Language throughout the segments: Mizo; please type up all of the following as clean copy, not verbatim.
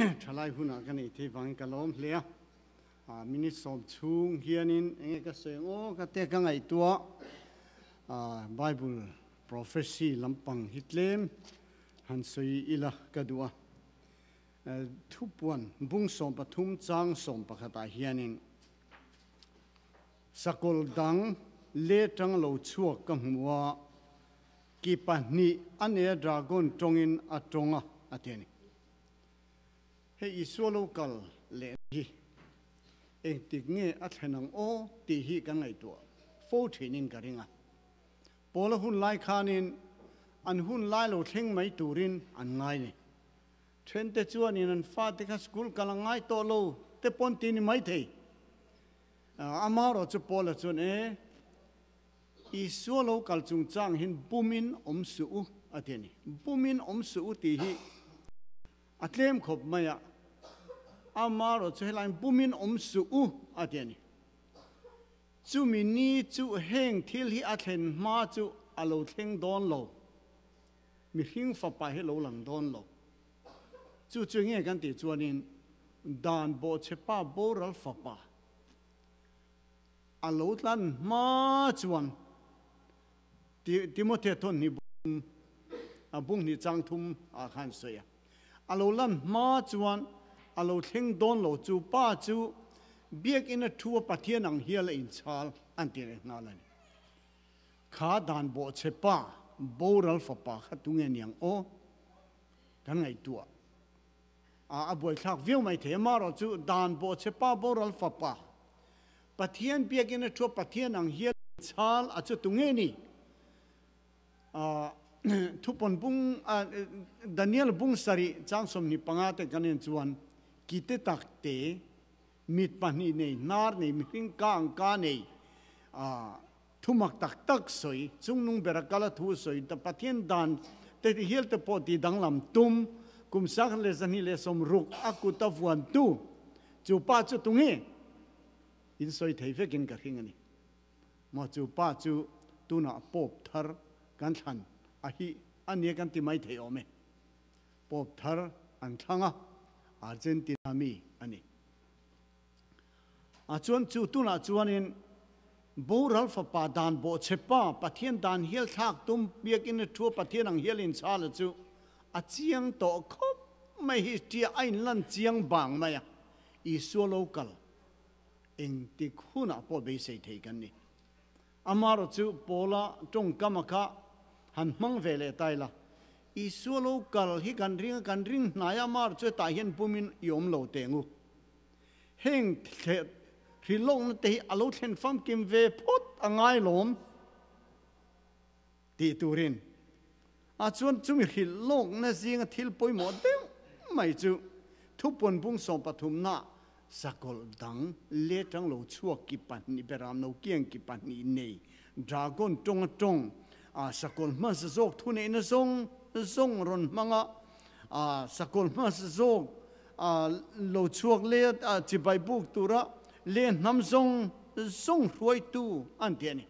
Thalai hunah ka neih theih vangin ka lawm hle a. Minute sawm chhung hianin enge ka sawi ang aw ka te ka ngaihtuah Bible prophecy lampang hi tlem han sawi ila ka duh a. Thupuan bung 13 chang 11 ah hianin Sakawlh dang le tang lo chhuak ka hmu a, ki pahnih a nei a dragon tawngin a tawng a, a ti a ni. Hei Isua lo kal lehna hi engtik nge a thlen ang aw tih hi kan ngaihtuah fo thinin ka ring a. Paula hun lai khanin an hun lai lo thleng mai turin an ngai ni. Thente chuanin an fate kha school kal a ngai tawh lo te pawn ti ni maithei. Amaherawh chu Paula chuan, E, Isua lo kal chungchang hin bumin awm suh u, a ti a ni. Bumin awm suh u tih hi a tlem khawp mai a, amaherawh chu helaiin bumin awm suh u, a ti a ni. Chumi ni chu heng thil hi a thlen hma chu a lo thleng dawn lo, mihring fapa hi lo lang dawn lo. Chu chu nge kan tih chuanin dan bawhchhepa boral fapa a lo tlan hma chuan Timothea thawn hnih bung a bung hnih chang thum ah khan sawi a. A lo lan hma chuan a lo thleng dawn lo chu pa chu biakinn a thu a Pathian ang hial a inchhal an ti reng nghal a ni. Kha dan bawhchhepa boral fapa kha tunge niang aw? Kan ngaihtuah a, a buaithlak viau mai thei. Amaherawh chu dan bawhchhe pa boral fapa, Pathian biakin a thua Pathian ang hial chhal a chu tunge ni? Thupawn bung Daniel bung sarih chang 25 te kan en chuan kite tak te, mit pahnih nei, hnar nei, mihring ka ang ka nei, Thumak tak tak sawi, chungnung bera kala thu sawi ta Pathian dan te hial te pawh ti danglam tum, kum 1260 a kut a vuan tu chu pa chu tunge? In sawi thei vekin ka hring a ni. Maw chu pa chu tunah Pope thar kan thlan a hi a nia kan ti mai thei awm e. Pope thar an thlang a, Argentina mi a ni. A chuan chu tunah chuanin boral fapa dan bawhchhe pa Pathian dan hial thlak tum biakin a thu a Pathian ang hial inchala chu a chiang tawh khawp mai hi tia a inlan chiang bang mai a, Isua lo kal engtik hunah pawh beisei thei kan ni. Amaherawh chu Paula tawngkama kha han hmang ve leh ta ila, Isua lo kal hi kan ring a, kan ring hnai a, amaherawh chu hetah hian pumin i awm lo teh ngu. Heng hrilhlawkna te hi a lo thlen famkim ve phawt a ngai lawm tih turin a chuan chumi hrilhlawkna zinga thil pawimawh deuh mai chu thupawn bung 13 na sakawlh dang letang lo chhuak ki pahnih beram no kiang ki pahnih nei dragon tawnga tawng a sakawlh hmasa zawk thuneihna zawng zawng rawn hmanga a sakawlh hmasa zawk a lo chhuak le a chibai buk tura le hnam zawng zawng hruaitu an ti a ni.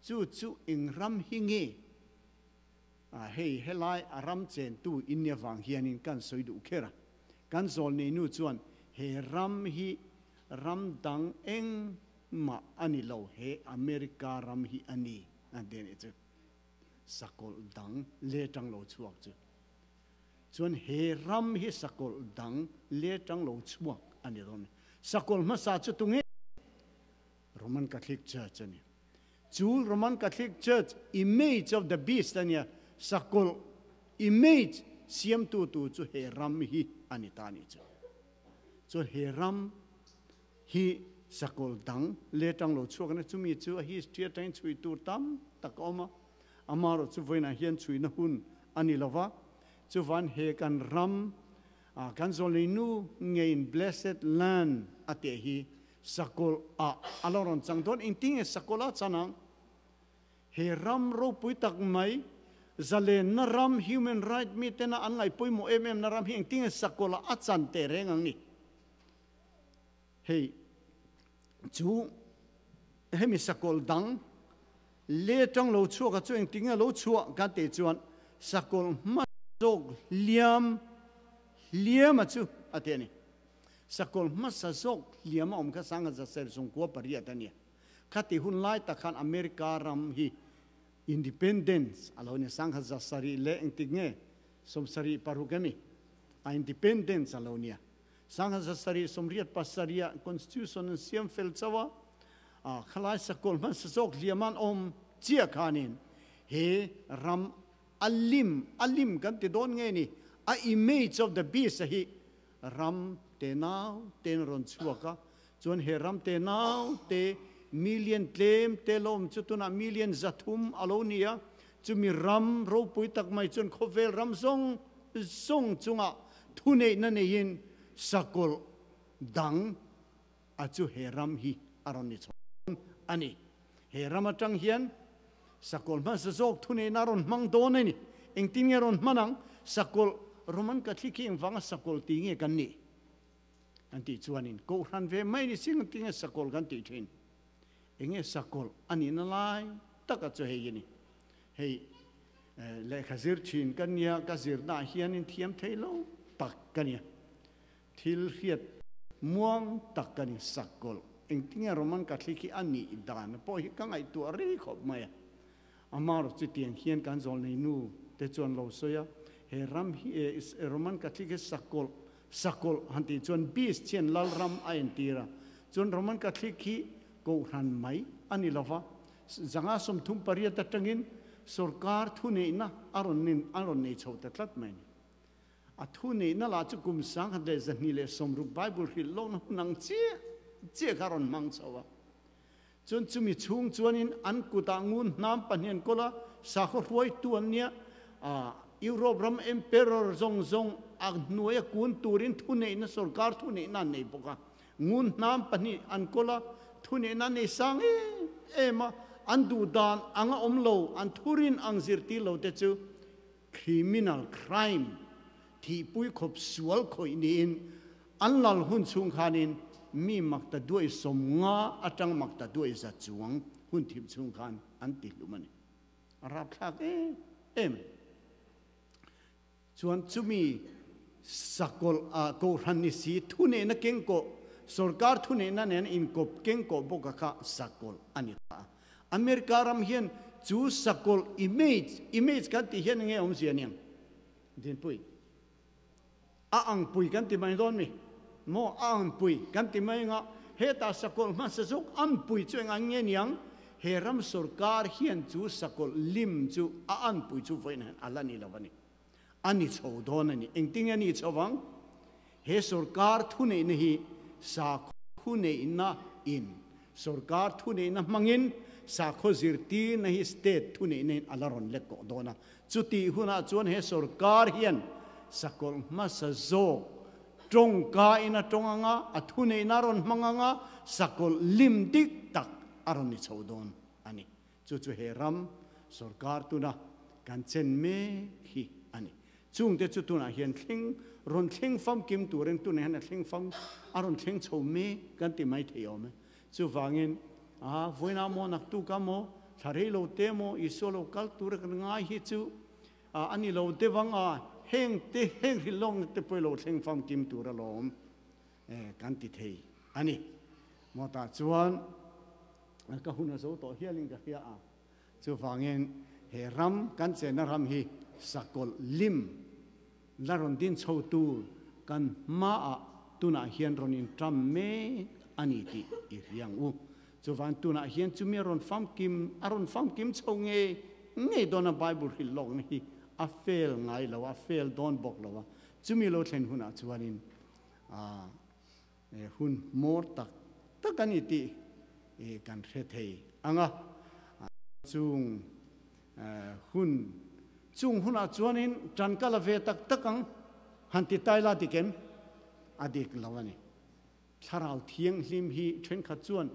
Chu chu eng ram hi nge? A hei helai a ram chentu India vang hianin kan sawi duh kher a. Kan zawl neinu chuan he ram hi ram dang engmah a ni lo, he America ram hi a ni an ti a nih chu. Sakawlh dang le tang lo chhuak chu. Chuan he ram hi sakawlh dang le tang lo chhuak a ni dawn. Sakawlh hmasa chu tunge? Roman Catholic Church a ni. Chu Roman Catholic Church image of the beast a nia, sakawlh image siamtu tu chu he ram hi a ni ta a nih chu. Chuan he ram hi sakawlh dang le tang lo chhuak a nia, chumi chu a history atangin chhui tur tam tak a awm a. Amaherawh chu vawiinah hian chhuina hun a ni lo va, chuvan he kan ram kan zawlnei nu ngeiin Blessed Land a teh hi sakawlh ah a lo rawn chang dawn. Engtin nge sakawlh a chan ang? He ram ropui tak mai, zalenna ram, human right mi tena an ngaih pawimawh em em na ram hi engtin nge sakawlh ah a chan teh reng ang ni? Hei chu hemi sakawlh dang le tang lo chhuak a chu engtin nge lo chhuah kan tih chuan sakawlh hma zawk hliam hliama chu a ti a ni. Sakawlh hmasa zawk hliama awm kha 1798 a nia. Khati hun lai tak khan America ram hi Independence a lo ni. 1700 leh engtik nge? 76 emi? A Independence a lo nia. 1787 ah Constitution an siam fel chauh a, a khalai sakawlh hmasa zawk hliama an awm chiah khanin he ram a lim, a lim kan ti dawn nge ni, a image of the beast a hi ram te nau ten rawn chhuak a, chuan he ram te nau te million tlem te lo awm chu tunah million 300 a lo ni a, chumi ram ropui tak mai chuan khawvel ram zawng zawng chungah thuneihna neiin sakawlh dang a chu he ram hi a rawn ni chho a ni. He ram atang hian sakawlh hmasa zawk thuneihna a rawn hmang dawn a ni. Engtin nge rawn hman ang? Sakawlh, Roman Catholic hi engvanga sakawlh tih nge kan nih? Kan tih chuanin Kohhran ve mai ni sing engtin nge sakawlh kan tih thin? Enge sakawlh a nihna lai taka chu hei a ni. Hei lehkha zir thin ka nia, ka zirnaah hianin thiam thei lo tak ka nia. Thil hriat muang tak ka ni sakawlh. Engtinge Roman Catholic hi a nih dan pawh hi ka ngaihtuah rei khawp mai a. Amaherawh chutiang hian kan zawlnei nu te chuan lo sawi a, he ram hi Roman Catholic hi sakawlh, sakawlh han tih chuan beast hian lal ram a entir a. Chuan Roman Catholic hi kohhran mai a ni lova, 538 atangin sorkar thuneihna a rawn a rawn nei chho ta tlat mai a ni. A thu neihna lah chu kum 1260 Bible hrilh lohna hun ang chiah chiah kha a rawn hmang chho a. Chuan chumi chhung chuanin an kutah ngun hnam pahnih an kawl a, sakhaw hruaitu an nia, Europe ram emperor zawng zawng a hnuaia kun turin thuneihna sorkar thuneihna an nei bawk a. Ngun hnam pahnih an kawl a, thuneihna an nei sang em em a, an duh dan anga awm lo, an thurin ang zirtir lo te chu Criminal crime thihpui khawp sual khawih niin an lal hun chhung khanin mi makta duai 50 atang makta duai za chuang hun thim chhung khan an ti hlum a ni. A rapthlak em em a ni. Chuan chumi sakawlh a kohhran ni si thuneihna kengkawh sorkar thuneihna nen inkawp kengkawh bawk a kha sakawlh a ni ta a. America ram hian chu sakawlh image, image kan tih hian enge awmzia aniang? Dinpui. A angpui kan ti mai dawn mi? Maw a angpui kan ti mai anga hetah sakawlh hmasa zawk anpui chu eng ang nge niang? He ram sorkar hian chu sakawlh lim chu a anpui chu vawiin hian a la ni lo a ni. A ni chho dawn a ni. Engtin nge a ni chho vang? He sorkar thuneihna hi sakhaw thuneihna in sorkar thuneihna hmangin sakhaw zirtirna hi state thuneihna in a la rawn lek kawh dawn a. Chutih hunah chuan he sorkar hian sakawlh hmasa zawk tawngka in a tawng anga, a thuneihna a rawn hmang anga, sakawlh lim dik tak a rawn ni chho dawn a ni. Chu chu he ram sorkar tuna kan chen mek hi a ni. Chungte chu tunah hian thleng, rawn thleng famkim turin tunah hian a thleng fam, a rawn thleng chho mek kan ti mai thei awm e. Chuvangin, a vawiinah maw, naktuk a maw, thla rei lo te maw, Isua lo kal tura kan ngai hi chu a ni lo deuh ang a, heng te, heng hrilh lawkna te pawh i lo thleng famkim tur alawm kan ti thei a ni. Maw tah chuan ka hun a zo tawh hialin ka hria a. Chuvangin he ram kan chenna ram hi sakawlh lim la rawn din chho tur kan hmaah tunah hian rawn inṭam mek a ni tih i hria ang u. Chuvang tunah hian chumi a rawn famkim a rawn famkim chho ngei ngei dawn a Bible hrilh lawkna hi a fail ngai lo a, fail dawn bawk lo a. Chumi lo thlen hunah chuanin Hun hmawr tak tak a ni tih kan hre thei ang a. Chung hun chung hunah chuanin tan ka la ve tak tak ang han ti tai la dik em? A dik lo a ni. Thlarau Thianghlim hi thenkhat chuan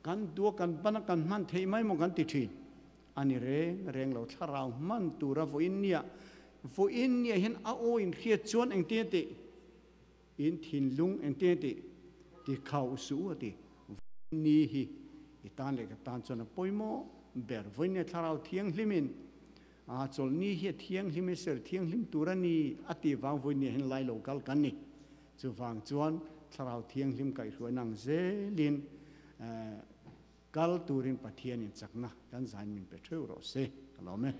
kan dua kan ban a kan hman theih mai maw kan ti thin. A ni reng reng lo. Thlarau hman tura vawiin nia vawiin nia hian a aw inhriat chuan engtin a tih? In thinlung engtin a tih? Ti khauh suh u a ti. Vawiin hi i tan leh ka tan chuan a pawimawh ber. Vawiin nge Thlarau Thianghlimin A chawlhni hi a thianghlim e, ser thianghlim tur a ni a tih vang vawinia hian lai lo kal kan ni. Chuvang chuan Thlarau Thianghlim kaihhruaina ang zelin kal turin Pathianin chakna kan zain min pe theuh rawh se. Ka lawm e.